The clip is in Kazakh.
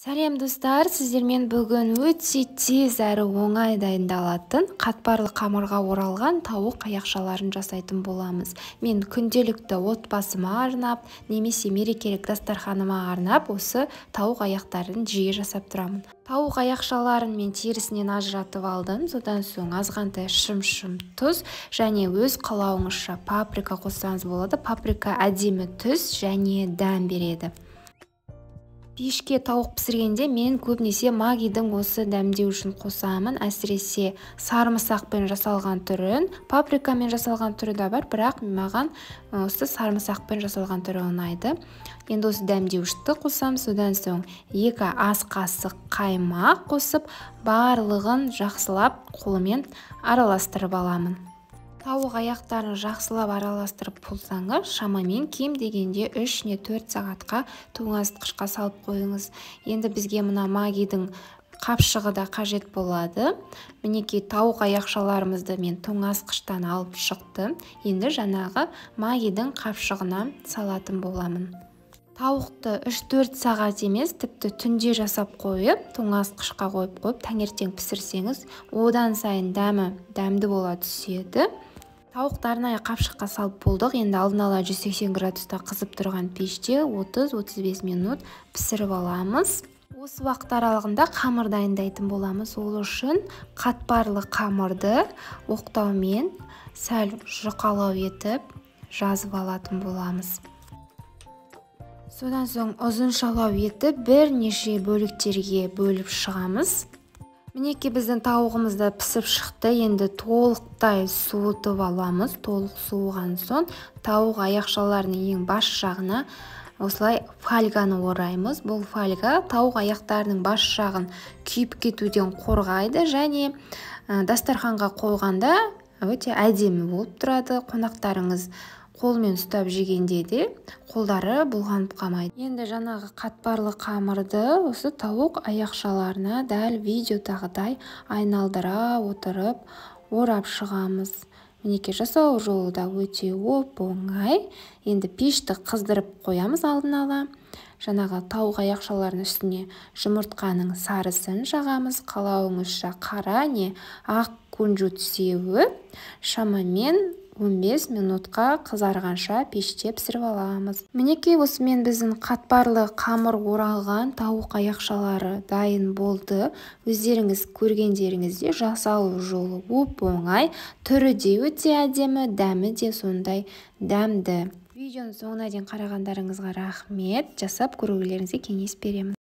Сәлем, достар! Сіздермен бүгін өте тез әрі оңай дайындалатын қатпарлы қамырға оралған тауық аяқшаларын жасайтын боламыз. Мен күнделікті отбасыма арнап немесе мерекелік дастарханыма арнап осы тауық аяқтарын жиі жасап тұрамын. Тауық аяқшаларын мен терісінен ажыратып алдым. Содан соң азғантай шым-шым тұз және өз қалауыңызша паприка қоссаңыз болады. Паприка әдемі түс және дәм береді. Пешке тауық пісіргенде мен көбінесе Магидің осы дәмдеуішін қосамын, әсіресе сарымсақпен жасалған түрін. Паприкамен жасалған түрі де бар, бірақ маған осы сарымсақпен жасалған түрі ұнайды. Енді осы дәмдеуішті қосамын, содан соң 2 ас қасық қаймақ қосып, барлығын жақсылап қолымен араластырып аламын. Тауық аяқтарын жақсылап араластырып болсаңыз, шамамен кем дегенде 3-4 сағатқа тоңазытқышқа салып қойыңыз. Енді бізге мына Магидің қапшығы да қажет болады. Мінекей, тауық аяқшаларымызды мен тоңазытқыштан алып шықтым. Енді жаңағы Магидің қапшығына салатын боламын. Тауықты 3-4 сағат емес, тіпті түнде жасап қойып, тоңазытқышқа қойып, таңертең пісірсеңіз, одан сайын дәмі дәмді бола түседі. Тауықты арнайы қапшыққа салып болдық. Енді алдын ала 180 градуста қызып тұрған пеште 30-35 минут пісіріп аламыз. Осы уақыт аралығында қамыр дайындайтын боламыз. Ол үшін қатпарлы қамырды оқтаумен сәл жұқалау етіп жазып алатын боламыз. Содан соң ұзыншалау етіп бірнеше бөліктерге бөліп шығамыз. Мінекей, біздің тауығымыз да пісіп шықты. Енді толықтай суытып аламыз. Толық суыған соң тауық аяқшаларының ең бас жағына осылай фольганы ораймыз. Бұл фольга тауық аяқтарының бас жағын күйіп кетуден қорғайды және дастарханға қойғанда өте әдемі болып тұрады. Қонақтарыңыз қолмен ұстап жегенде де қолдары бұлғанып қалмайды. Енді жаңағы қатпарлы қамырды осы тауық аяқшаларына дәл видеодағыдай айналдыра отырып орап шығамыз. Мінекей, жасау жолы да өте оп-оңай. Енді пешті қыздырып қоямыз алдын ала. Жаңағы тауық аяқшаларының үстіне жұмыртқаның сарысын жағамыз. Қалауыңызша қара не ақ кунжут сеуіп, шамамен 15 минутқа қызарғанша пеште пісіріп аламыз. Мінекей, осымен біздің қатпарлы қамыр оралған тауық аяқшалары дайын болды. Өздеріңіз көргендеріңізде жасалу жолы оп-оңай, түрі де өте әдемі, дәмі де сондай дәмді. Видеоның соңына дейін қарағандарыңызға рахмет. Жасап көрулеріңізге кеңес беремін.